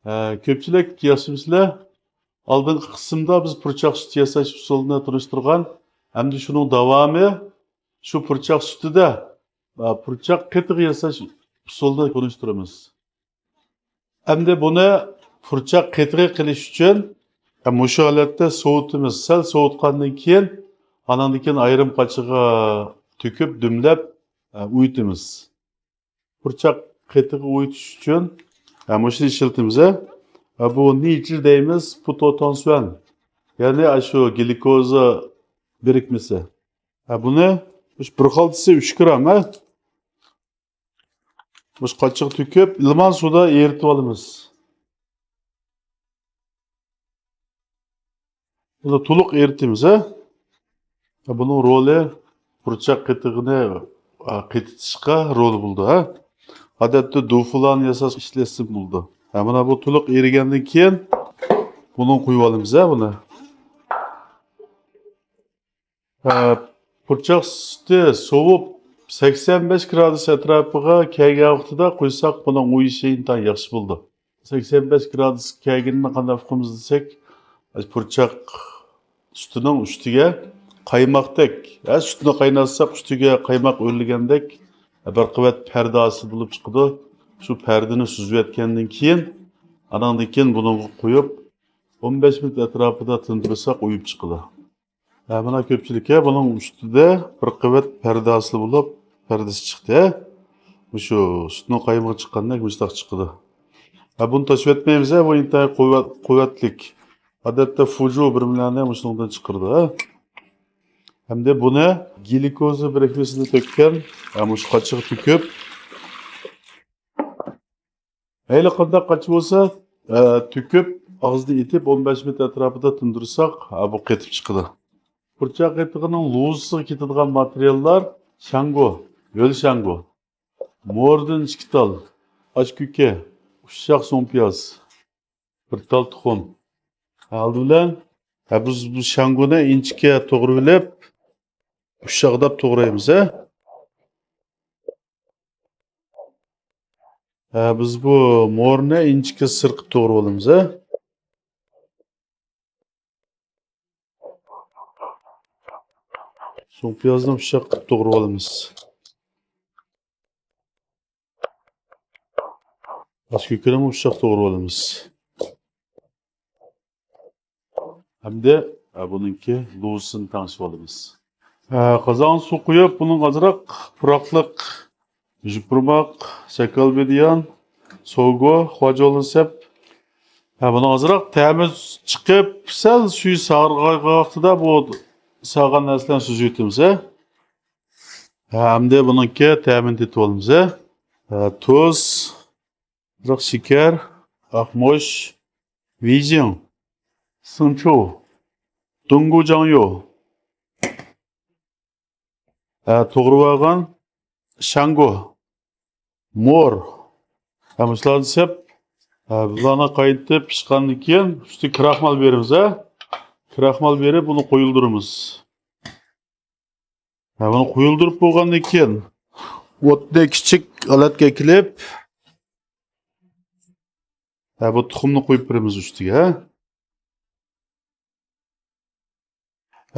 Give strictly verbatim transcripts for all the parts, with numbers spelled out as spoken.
ھە، كۆپچىلىك ياخشىمۇسىلەر؟ ئالدىنقى قىسىمدا بىز پۇرچاق سۈتى ياساش ئۇسۇلىنى تونۇشتۇرغان. ئەمدى شۇنىڭ داۋامى شۇ پۇرچاق سۈتىدە، ئە، پۇرچاق قېتىقى ياساش ئۇسۇلىنى تونۇشتۇرىمىز. ئەمدى بۇنى پۇرچاق قېتىقى قىلىش ئۈچۈن، ئە، مۇشۇ ھالەتتە سوۋۇتىمىز. سەل سوۋۇتقاندىن كېيىن، ئاناندىن كېيىن ئايرىم قاچىغا تۆكۈپ، دۈملەپ، ئە، ئۇيۇتىمىز. پۇرچاق قېتىقى ئۇيۇتۇش ئۈچۈن، ھە، مۇشۇنى ئىشلىتىمىز، ھە. ھە، بۇ نىجى دەيمىز، پۇتوتانسۈەن. يەنى ئاشۇ گليۇكوزا بىرىكمىسى. ھە، بۇنى مۇشۇ بىر خالتىسى ئۈچ گرام، ھە. مۇشۇ قاچىغا تۆكۈپ، ئىلمان سۇدا ئېرىتىۋالىمىز. بۇنى تولۇق ئېرىتىمىز، ھە؟ بۇنىڭ رولى پۇرچاق قېتىقىنى، ئا، قېتىتىشقا رولى بولىدۇ، ھە؟ ئادەتتە دۇفۇلان ياساش ئىشلەتسە بولىدۇ. ھە، مانا بۇ تولۇق ئېرىگەندىن كېيىن بۇنى قۇيۇۋالىمىز، ھە، بۇنى. ھە، پۇرچاق سۈتى سوۋۇپ، سەكسەن بەش گرادۇس ئەتراپىغا كەلگەن ۋاقتىدا قۇيساق، بۇنىڭ ئۇيۇشى ئىنتايىن ياخشى بولىدۇ. سەكسەن بەش گرادۇس كەلگىنىنى قانداق ئۇقىمىز دېسەك، پۇرچاق سۈتىنىڭ ئۈستىگە قايماقتەك، ھە، سۈتنى قايناتساق، ئۈستىگە قايماق ئۆرلىگەندەك بىر قەۋەت پەردە ھاسىل بولۇپ چىقىدۇ. شۇ پەردىنى سۈزۈۋەتكەندىن كېيىن، ئاناندىن كېيىن بۇنىڭغا قۇيۇپ، ئون بەش مىنۇت ئەتراپىدا تىندۇرساق، ئۇيۇپ چىقىدۇ. ھە، مانا كۆپچىلىككە بۇنىڭ ئۈستىدە بىر قەۋەت پەردە ھاسىل بولۇپ، پەردىسى چىقتى. مۇشۇ سۈتنىڭ قايمىقى چىققاندەك مۇشۇنداق چىقىدۇ. ھە، بۇنى تاشلىۋەتمەيمىز، ھە، بۇ ئىنتايىن قۇۋۋەت-، قۇۋۋەتلىك. ئادەتتە فۇجۇ بىرمىلەرنى مۇشۇنىڭدىن چىقىرىدۇ، ھە. ھەمدە بۇنى گليۇكوزا بىرىكمىسىنى تۆككەن، ھە، مۇشۇ قاچىغا تۆكۈپ، ھەيلى قانداق قاچا بولسا، ئە، تۆكۈپ، ئاغزىنى ئېتىپ، ئون بەش مىنۇت ئەتراپىدا تىندۇرساق، ئە، بۇ قېتىپ چىقىدۇ. پۇرچاق قېتىقىنىڭ لوزىسىغا كېتىدىغان ماتېرىياللار شاڭگو، ھۆل شاڭگو، موردىن ئىككى تال، ئاچ كۆكە، ئۇششاق سۇڭپىياز، بىر تال تۇخۇم. ئالدى بىلەن، ئە، بىز بۇ شاڭگونى ئىنچىكە توغرىۋېلىپ، ئۇششاقداپ توغرايمىز، ھە. ھە، بىز بۇ مورنى ئىنچىكە سىرقىپ توغرىۋالىمىز، ھە. سوڭ پىيازنى ئۇششاق قىلىپ توغرىۋالىمىز. ئاچ كۆكىنىمۇ ئۇششاق توغرىۋالىمىز. ھەمدە، ھە، بۇنىڭكى لوزىسىنى تەڭشىۋالىمىز. ھە، قازانغا سۇ قۇيۇپ، بۇنىڭغا ئازراق پۇراقلىق يوپۇرماق، سەكەلبىدىيان، سوگو، خۇاجولىنى سەپ، ھە، بۇنىڭ ئازراق تەمى چىقىپ، سەل سۈيى سارغايغان ۋاقتىدا بۇ سالغان نەرسىلەرنى سۈزۈۋېتىمىز، ھە. ھە، ئەمدى بۇنىڭكى تەمىنى تېتىۋالىمىز، ھە. ھە، تۇز، ئازراق شېكەر، ئاقمۇچ، ۋېيجىڭ، سىڭچۇ، دۇڭگۇجاڭيۇ، ھە، توغرىۋالغان شاڭگو، مور، ھە، مۇشۇلارنى سېپ، ھە، بۇلارنى قاينىتىپ پىشقاندىن كېيىن، ئۈستىگە كراخمال بېرىمىز، ھە. كراخمال بېرىپ، بۇنى قويۇلدۇرىمىز. ھە، بۇنى قويۇلدۇرۇپ بولغاندىن كېيىن، ئوتنى كىچىك ھالەتكە ئەكېلىپ، ھە، بۇ تۇخۇمنى قويۇپ بېرىمىز ئۈستىگە، ھە.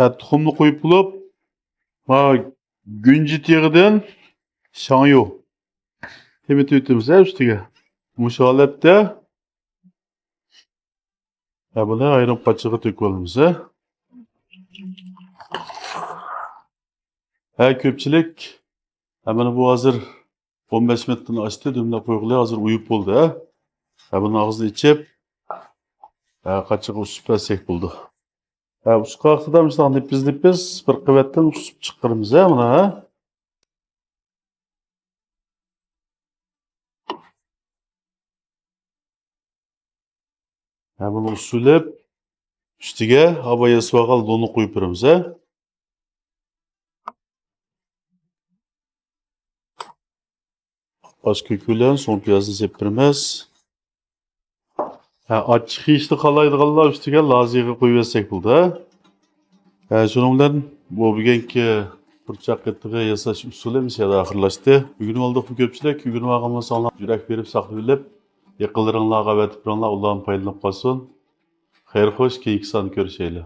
ھە، تۇخۇمنى قويۇپ بولۇپ، ما گۈنجىت يېغىدىن شاڭيۇ تېمىتىۋېتىمىز، ھە، ئۈستىگە. مۇشۇ ھالەتتە. ھە، بۇنى ئايرىم قاچىغا تۆكۈۋالىمىز، ھە. ھە، كۆپچىلىك، ھە، مانا بۇ ھازىر ئون بەش مىنۇتتىن ئاشتى، دۈملەپ قويغىلى ھازىر ئۇيۇپ بولدى، ھە. ھە، بۇنى ئاغزىنى ئېچىپ، ھە، قاچىغا ئۇسۇپ بەرسەك بولىدۇ. ھە، ئۇسۇپ ۋاقتىدا مۇشۇنداق نېپىز-نېپىز بىر قەۋەتتىن ئۇسۇپ چىقىرىمىز، ھە، مانا، ھە. ھە، بۇنى ئۇسۇلۇپ ئۈستىگە ئاۋۋال ياسىۋالغان لوننى قويۇپ بېرىمىز، ھە. ئاچ كۆكى بىلەن سوڭ پىيازنى سېپىپ بېرىمىز. ھە، ئاچچىق يېيىشنى خالايدىغانلار ئۈستىگە لازىغا قويۇۋەتسەك بولىدۇ، ھە. ھە، شۇنىڭ بىلەن بۇ بۈگۈنكى پۇرچاق قېتىقى ياساش ئۇسۇلى مۇشۇ يەردە ئاخىرلاشتى. ئۆگىنىۋالدۇقمۇ كۆپچىلىك؟ ئۆگىنىۋالغان بولساڭلار، يۈرەك بېرىپ ساقلىۋېلىپ، يېقىنلىرىڭلارغا ئەۋەتىپ بېرىڭلار، ئۇلارمۇ پايدىلىنىپ قالسۇن. خەير خوش، كېيىنكى ساندا كۆرۈشەيلى.